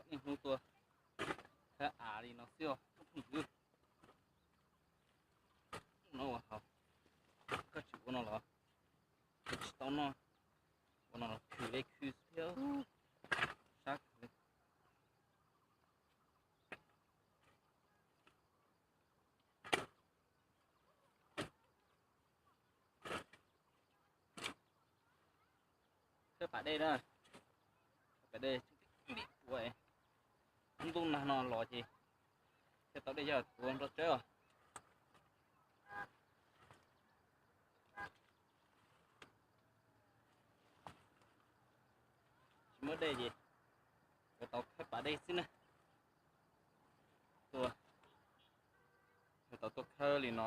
niaj hnub tuaj khawb av li no xwb os. No ua hauv, koj tsis ua no los tsis tau noj. Ua no los khwv li khwv xwb thiab, sab khwv li. Khawb pas dej na, pas dej, ntuj nag no los ces thiaj tau dej coj tuav nroj tsawb os. Tsis muaj dej ces yuav tau khawb pas dej xwb na. Tuaj, yuav tau tuaj khawb li no.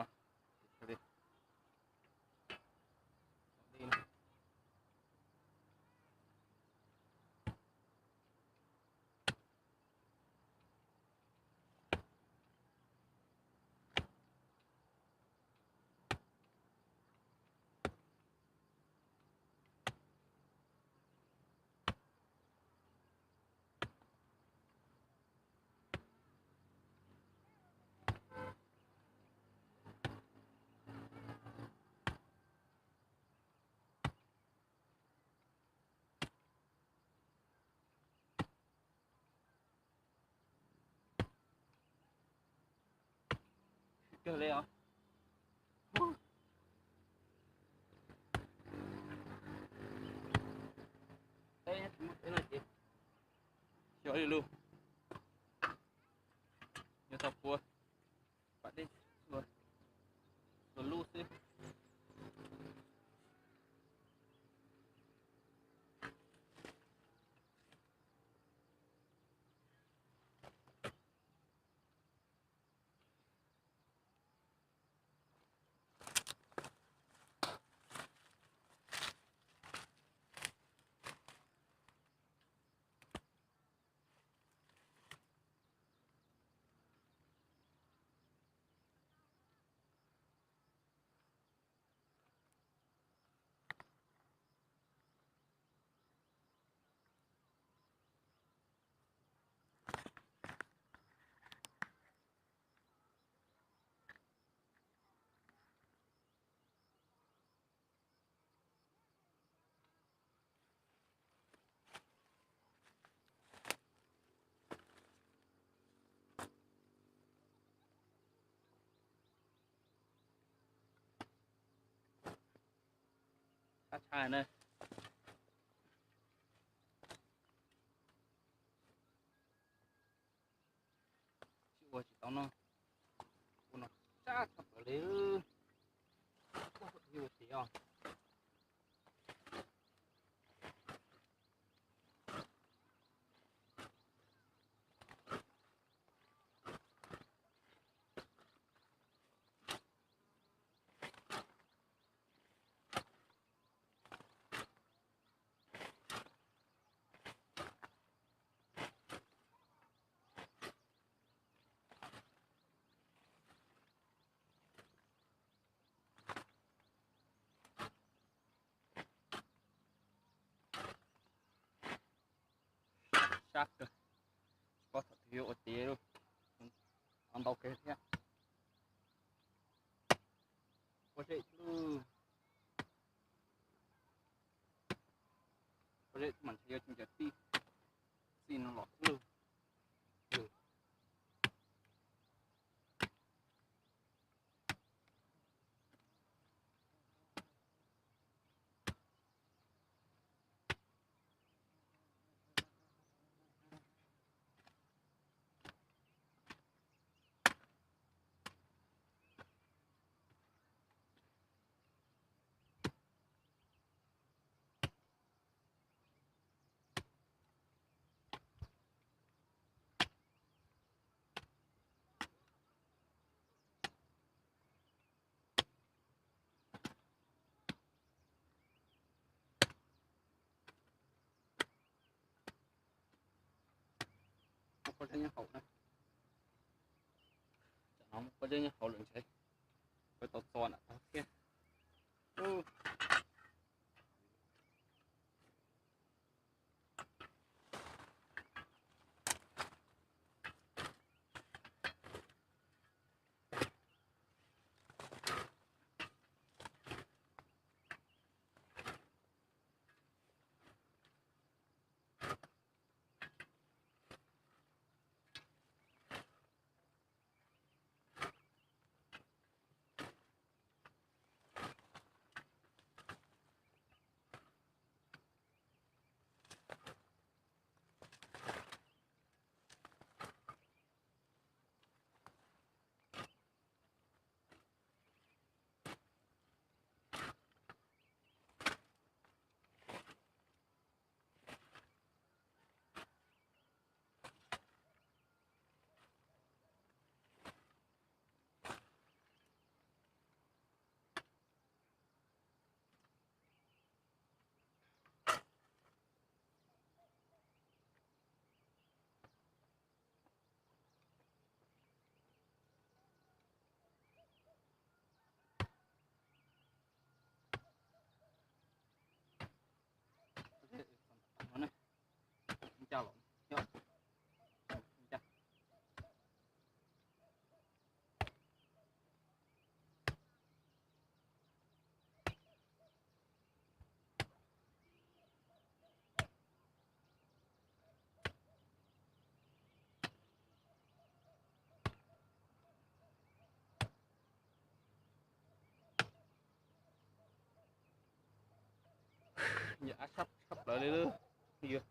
Kawg li os. Teb tsis muaj teb no ces xyov li lus, yuav tau pua pas dej txhua lub xwb. Qab tshaj na. Tsis ua tsis tau no, ua no sab tshaj plaws li. Ua tiv os. Sab kawg, tsis paub thaum twg yuav ua tiav lauj. Ntau kawg thiab. Pob zeb, pob zeb mas ntshe yuav tsis ncaws tij, txij no los xwb lauj. Muaj pob zeb nyob hauv na. Tsam no muaj pob zeb nyob hauv lawm ntshe, yuav tau txo nram tag thiab. Ub. caj los. Yog ab sab sab plawv li lawm. Yog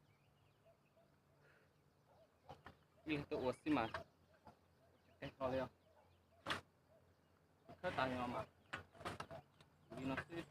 ib leeg tuaj ua xwb mas tsis qe hlo li os. Khawb tas li no mas li no xwb.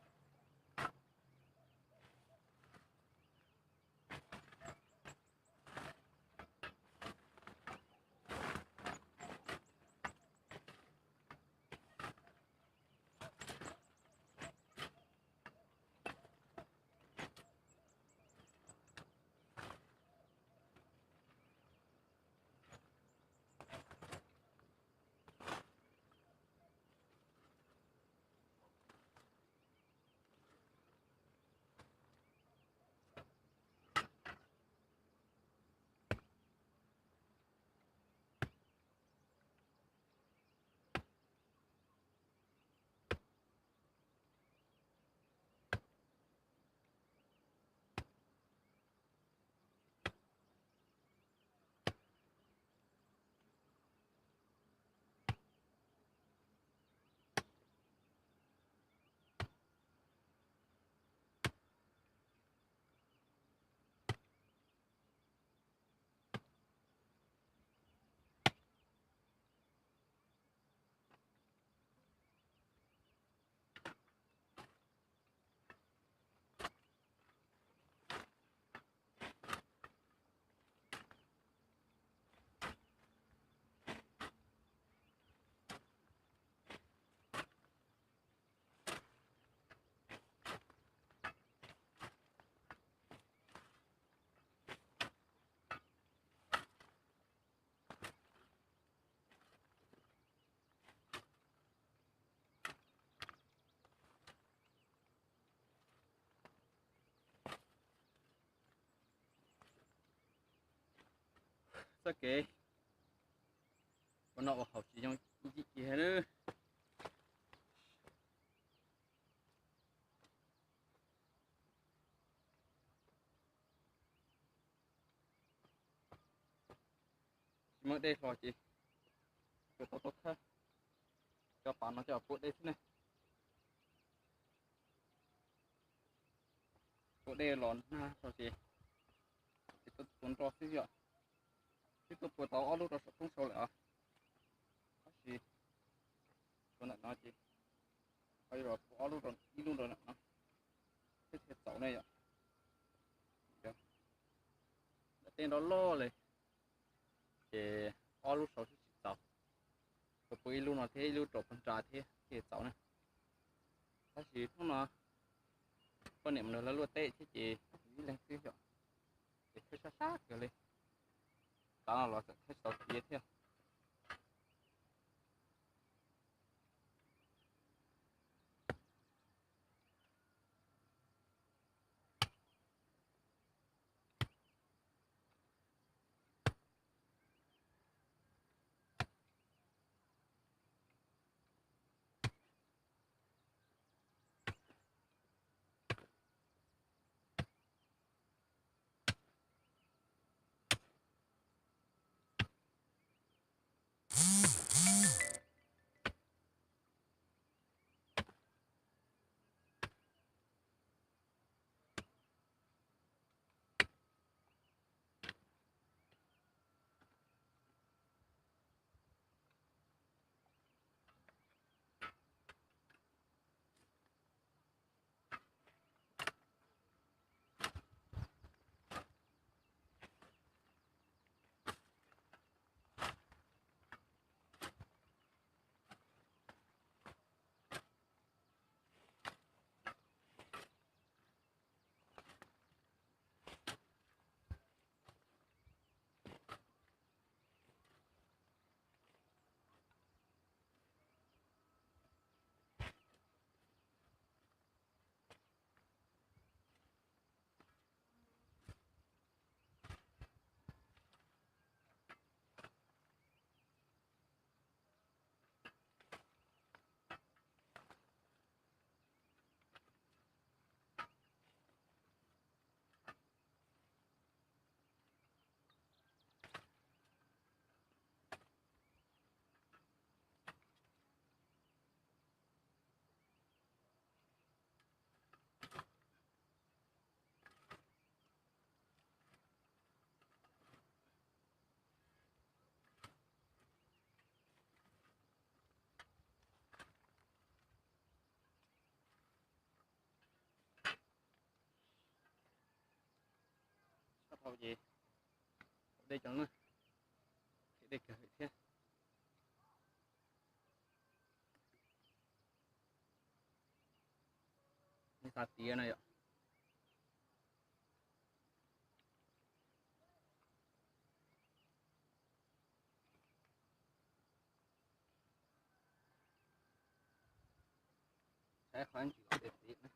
Txoj kev ua noj ua haus tsis yooj yim kiag li. Tsis muaj dej hlo ces tsuas tau tuaj khawb cov pas no coj pua dej xwb ne. Pua dej los nag hlo ces, ces tuaj tua nroj xwb yom. Twb tuaj pua tau ob lub rau saum roob sau lawm os. Tab sis tuaj ntawm no ces ho yuav pua ob lub rau, ib lub rau ntawm no thiab thiaj txaus ne yom. Ntawm tej nroj loj li ces ob lub sau xwb tsis txaus. Tuaj pua ib lub no thiab ib lub rau puag nrad thiab thiaj txaus ne. Tab sis hnub no poj niam mus nrog lawv luaj teb thiab ces ib leeg xwb yom, ces khawb sab sab kawg li. Tav no los txawm khawb tsis tau tiav thiab. Tau ces ua dej cov na, qhia dej kawg li thiab. Nej xav tias no yom. Saib qhov ntsis los tias tias na.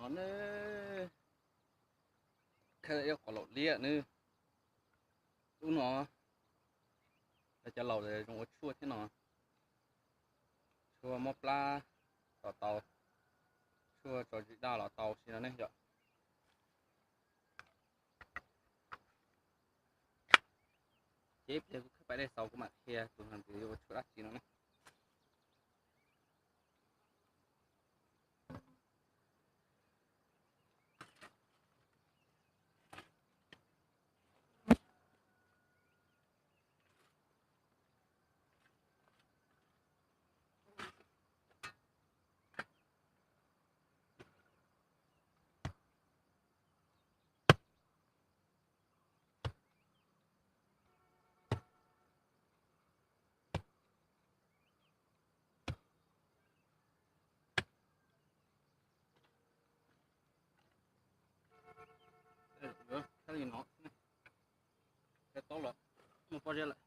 No ne, ib qho laum liab nws. Lub no, cov laus zoo ua tshuaj thiab no. Tshuaj mob plab los tau, tshuaj tso zis daj los tau si no ne yom. Ces ib pliag kuv pais dej xaus kuv mam qhia tus hais tias yuav ua tshuaj dab tsi no ne. Li no, tau lawm, mus pov zeb lawm.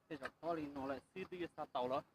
tej zaum khob li no lawm xwb twb yuav xa tau los.